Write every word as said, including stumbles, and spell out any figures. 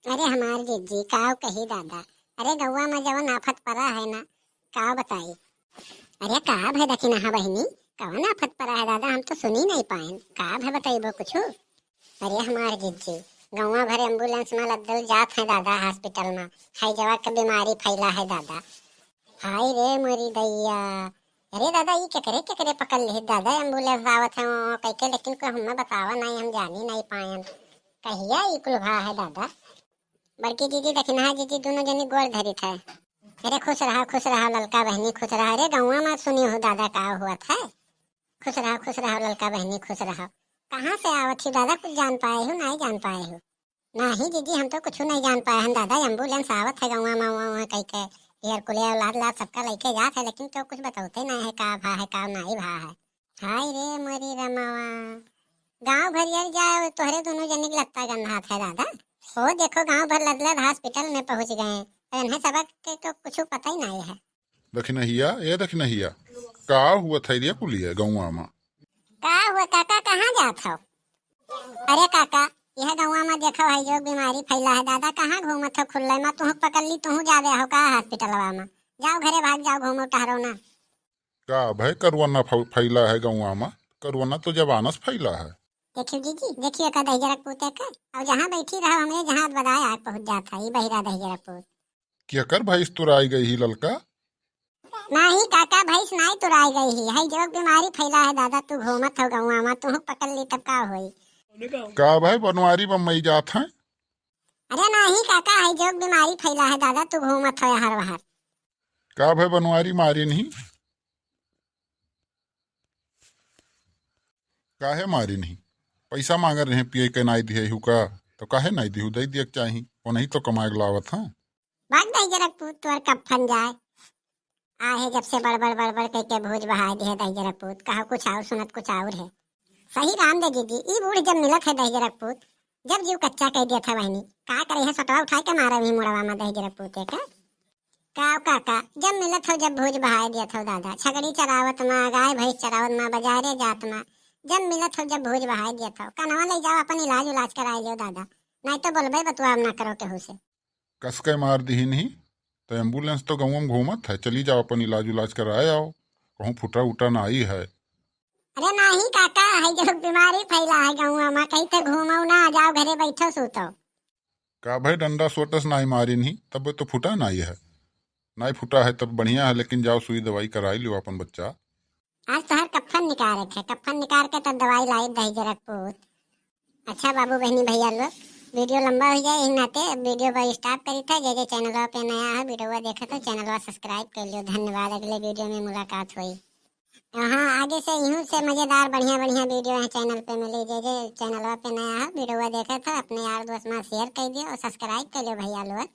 अरे हमार जिज्जी, काव कही दादा, अरे गौवा मा जवन आफत परा है ना, काव बताई। अरे का भय दखिनहा बहिनी, कवन आफत परा है दादा, हम तो सुनी नहीं पाएन, का भय बताइबो कुछु। अरे हमार जिज्जी, गौवा भर ambulance मा लद्दल जात है दादा hospital मा, हैजवा के बीमारी फैला है दादा। हाय रे मोरी दैया, अरे दादा ई केकरे केकरे पकड़ लिहित दादा, ambulance आवत है वो कइके, लेकिन कोई हमें बतावा नहीं, हम जानी नहीं पाएन, कहिया ई कुल भा है दादा। बड़की जिज्जी दखिनहा जिज्जी दुनो जनी गोड़ धरित है। अरे खुश रहा खुश रहा ललका बहिनी खुश रहा। अरे गौवा मा सुनी हो दादा का हुआ था। खुश रहा खुश रहा ललका बहिनी खुश रहा। कहाँ से आवत ही दादा, कुछ जान पाए हो नहीं जान पाए हो? नहीं जिज्जी हम तो कुछ नहीं जान पाए हम दादा, ambulance आवत है गौवा मा वहाँ वहाँ कइके, ढेर कुले औलाद लाद सबका लइके जात है, लेकिन तो कुछ बतौते नहीं है का भा है का नहीं भा है। हाय रे मोरी रमावा, गाँव भर यर जाए तोहरे दुनो जनी के लत्ता गंधात है दादा। हो देखो गाँव भर लदलद hospital में पहुँच गए, और इन्हें सबक के तो कुछ पता ही नहीं है। दखिनहिया, ए दखिनहिया, का हुआ था रे कुलिया गौवा मा? का हुआ काका, कहाँ जात हो? अरे काका, यह गौवा मा देखो है जो बीमारी फैला है दादा, कहाँ घूमत हो खुल्ले मा, तुहूँ पकड़ ली, तुहूँ जावे हो का hospital वा मा? जाओ घरे भाग जाओ, घूमो टहरो ना। का भय, कोरोना फै-, फैला है गौवा मा? कोरोना तो जबानस फैला है। देखियो जीजी, देखियो का दहिजरक पूते का, और जहाँ बैठी रहो हमरे जहाँ बदाए आग पहुँच जात है, ई बहिरा दहिजरक पूत। केकर भैंस तुराई गई ही ललका? नहीं काका, भैंस नहीं तुराई गई ही, है जो बीमारी फैला है दादा, तू घूमत हो गौवा मा, तू पकड़ ली तब का होई? का भय, बनवारी बम्बई जात है? अरे नहीं काका, है जो बीमारी फैला है दादा, तू घूमत हो हर बाहर। का भय, बनवारी मारी नहीं? काहे मारी नहीं? पैसा मांगर रहे, पिए के नाई दिहे हु का? तो काहे नाई दिहु? दे दिए के चाही, वो नहीं तो कमाए के लावत है। भाग दहिजरक पूत, तोर कफन जाए। आहे जब से बड़बड़ बड़बड़ कइके भूज बहाए दिहे दहिजरक पूत, कहो कुछ और सुनत कुछ और है। सही राम दे दीदी, ई बूढ़ जब मिलत है दहिजरक पूत, जब जीव कच्चा कह दिया था बहिनी, का करे है सटवा उठाए के मारा भी मुड़वा मा दहिजरक पूत के। काव काका, जब मिलत हो जब भूज बहाए दियत हो दादा, छगड़ी चरावत मा, गाय भैंस चरावत मा, बजारे जात मा, जब मिलत हो जब भूज बहाए दियत हो, कनवा ले जाओ अपन इलाज उलाज कराए लियो दादा, नहीं तो बोलबे बतुआ ना करो केहू से। कस के मार दिही नहीं, तो ambulance तो गौवा मा घूमत है, चली जाओ अपन इलाज उलाज कराए आओ, कहूँ फुटा उटा ना आई है। अरे नहीं काका, है जो बीमारी फैला है गौवा मा, कहीं तो घूमो ना, जाओ घरे बैठो सूतो। का भय, डंडा सोटस नाई मारी नहीं, तब तो फुटा नाई है। नाई फुटा है तब बढ़िया है, लेकिन जाओ सुई दवाई कराई लियो अपन बच्चा। आज तोहर कफन निकारे के, कफन निकार के तब दवाई लाई दहिजरक पूत। अच्छा बाबू बहनी भैया लोग, video लंबा हो जाए, इस नाते अब video पर stop करी था। जे जे channel पे नया है, video देखे तो channel subscribe कर लियो। धन्यवाद, अगले video में मुलाकात होई। हाँ, आगे से इहू से मजेदार बढ़िया बढ़िया video है channel पे मिली। जे जे channel पे नया है, video देखे तो अपने यार दोस्त मा share कर दियो और subscribe कर लियो भैया लोग।